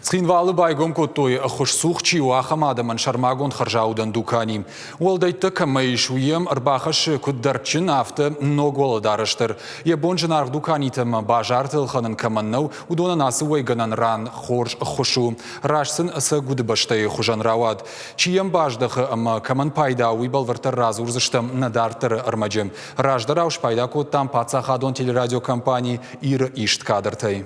Цхинвалы байгом кодтой, ӕххуысцух чи у, ахӕм адӕмӕн сӕрмагонд хӕрзаудӕн дукани. Уӕлдӕйттӕ кӕмӕ ис, уый йӕм ӕрбахӕссы куыд дӕрдджын, афтӕ ног уӕлӕдарӕс дӕр. Йӕ бон зынаргъ дуканитӕ ӕмӕ базарты ӕлхӕнын кӕмӕн нӕу, уыдонӕн ацы уӕйгӕнӕн ран хорз ӕххуыс у. Раст сын ӕцӕг удыбӕстӕйы хуызӕн рауад. Чи йӕм баздӕхы ӕмӕ кӕмӕн пайда, уый бӕлвырддӕр радзурдзыстӕм нӕ дарддӕры ӕрмӕджы. Раздӕрау спайда кодтам паддзахадон телерадиокомпани «Иры» ист кадртӕй.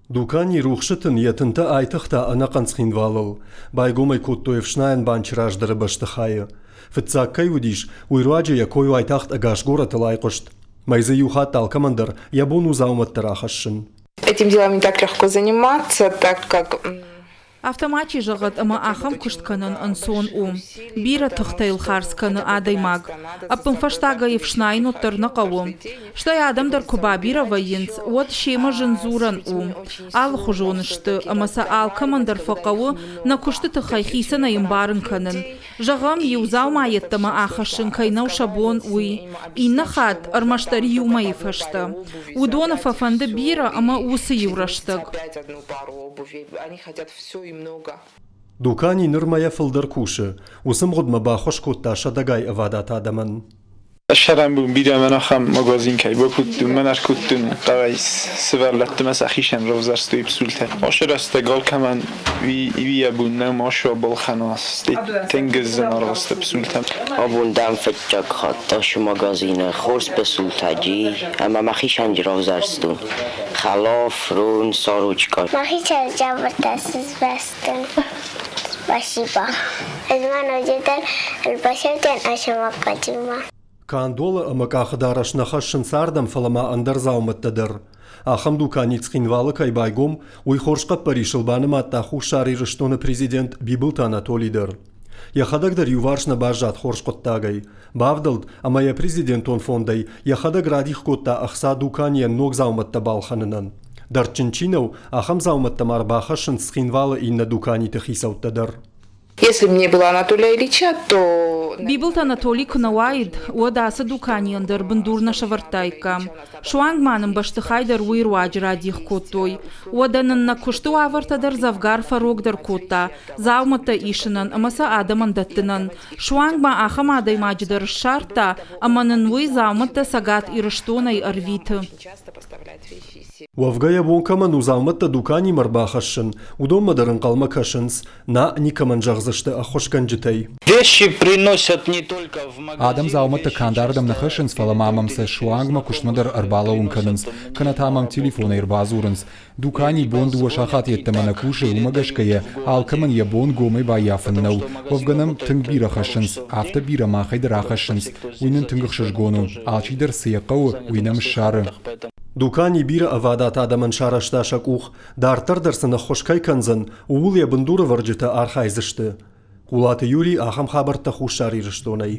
Дукани рухсы тын йӕ тынтӕ айтыгъта ӕнӕхъӕн Цхинвалыл. Байгом ӕй кодтой ӕфснайӕн банчы раздӕры бӕстыхайы. Фыццаг кӕй уыдис, уый руаджы йӕ кой уайтагъд ӕгас горӕтыл айхъуыст. Мӕй дзы иу хатт алкӕмӕн дӕр йӕ бон у дзаумӕттӕ рахӕссын. Этим делом не так легко заниматься, так как Афтӕ мачи зӕгъӕд, ӕмӕ ахӕм куыст кӕнын ӕнцон у. Бирӕ тыхтӕ йыл хардз кӕны адӕймаг. Ӕппынфӕстаг ӕй ӕфснайын уӕддӕр нӕ хъӕуы. Стӕй адӕм дӕр куы бабирӕ вӕййынц, уӕд семӕ зын дзурӕн у. Алыхуызон сты, ӕмӕ сӕ алкӕмӕн дӕр фӕхъӕуы нӕ куысты тыххӕй хицӕнӕй ӕмбарын кӕнын. Зӕгъӕм, иу дзаума йеддӕмӕ ахӕссын кӕй нӕу сӕ бон, уый. Иннӕ хатт ӕрмӕстдӕр иу мӕйы фӕстӕ. Уыдоны фӕфӕнды бирӕ ӕмӕ уыцы иу рӕстӕг. Дукани ныр мӕйӕ фылдӕр кусы. Уыцы мгъуыдмӕ баххуыс кодта сӕдӕгай ӕвадат адӕмӕн. Сӕрӕнбон бирӕ мӕн ахӕм магазин кӕй бакодтон, мӕн ӕркодтон хъӕуӕй сывӕллӕттимӕ сӕхицӕн равзӕрстой псултӕ. Ацы рӕстӕг алкӕмӕн уый бон нӕу ма балхӕна тенгиз зынаргъ сты псултӕ. Абон дӕм фыццаг хатт ацы магазины хорз псултӕ ӕмӕ мӕхицӕн равзӕрстон хӕлаф, рон, сорочкӕ. Мӕхицӕн дзабыртӕ сызбӕстон. Спасибо. Ӕз ма ноджыдӕр ӕрбацӕудзӕн ацы магазинмӕ. Кандола ӕмӕ къахыдарӕс нӕ хӕссынц ардӕм, фӕлӕ ма ӕндӕр дзаумӕттӕ дӕр. Ахӕм дукани Цхинвалы кӕй байгом, уый хорз хъӕппӕрисыл банымадта Хуссар Ирыстоны президент Бибылты Анатоли дӕр. Йӕхӕдӕг дӕр иуварс нӕ баззад хорз хъуыддагӕй. Бавдӕлд ӕмӕ йӕ президентон фондӕй йӕхӕдӕг радих кодта ӕхца дуканийӕн ног дзаумӕттӕ балхӕнынӕн. Дӕрдджын чи нӕу, ахӕм дзаумӕттӕ ма ӕрбахӕссынц Цхинвалы иннӕ дуканиты хицӕуттӕ дӕр. Если бы не было Анатолия Ильича, то... Бибылты Анатолий куы нӕ уаид, уӕд ацы дуканийӕн дӕр бындур нӕ сӕвӕрдтаиккам. Суанг ма нын бӕстыхай дӕр уый руаджы радих кодтой. Уӕдӕ нын нӕ куысты уавӕртӕ дӕр дзӕвгар фӕрогдӕр кодта, дзаумӕттӕ исынӕн ӕмӕ сӕ адӕмӕн дӕттынӕн. Суанг ма ахӕм адӕймаджы дӕр ссардта, ӕмӕ нын уый дзаумӕттӕ Цӕгат Ирыстонӕй ӕрвиты. Уӕвгӕ йӕ бон кӕмӕн у дзаумӕттӕ дуканимӕ ӕрбахӕссын, уыдонмӕ дӕр ӕнхъӕлмӕ кӕсынц, нӕ никӕмӕн зӕгъдзысты ӕххуысгӕнджытӕй. Адӕм дзаумӕттӕ канд ардӕм нӕ хӕссынц, фӕлӕ ма мӕм сӕ суанг мӕ куыстмӕ дӕр ӕрбалӕууын кӕнынц, кӕнӕ та мӕм телефонӕй ӕрбадзурынц. Дукани бон дыууӕ сахат йеддӕмӕ нӕ кусы, уымӕ гӕсгӕ йӕ алкӕмӕн йӕ бон гомӕй баййафын нӕу. Уӕвгӕ нӕм тынг бирӕ хӕссынц, афтӕ бирӕ махӕй дӕр ахӕссынц. Уый нын тынг ӕхсызгон у. Алчидӕр цы йӕ хъӕуы, уый нӕм ссары. Дукани бирӕ ӕвадат адӕмӕн сарӕзта сӕ къух, дарддӕр дӕр сын ӕххуыс кӕй кӕндзӕн, ууыл йӕ бындурӕвӕрджытӕ архайдзысты. Хъулаты Юрий ахӕм хабӕрттӕ Хуссар Ирыстонӕй.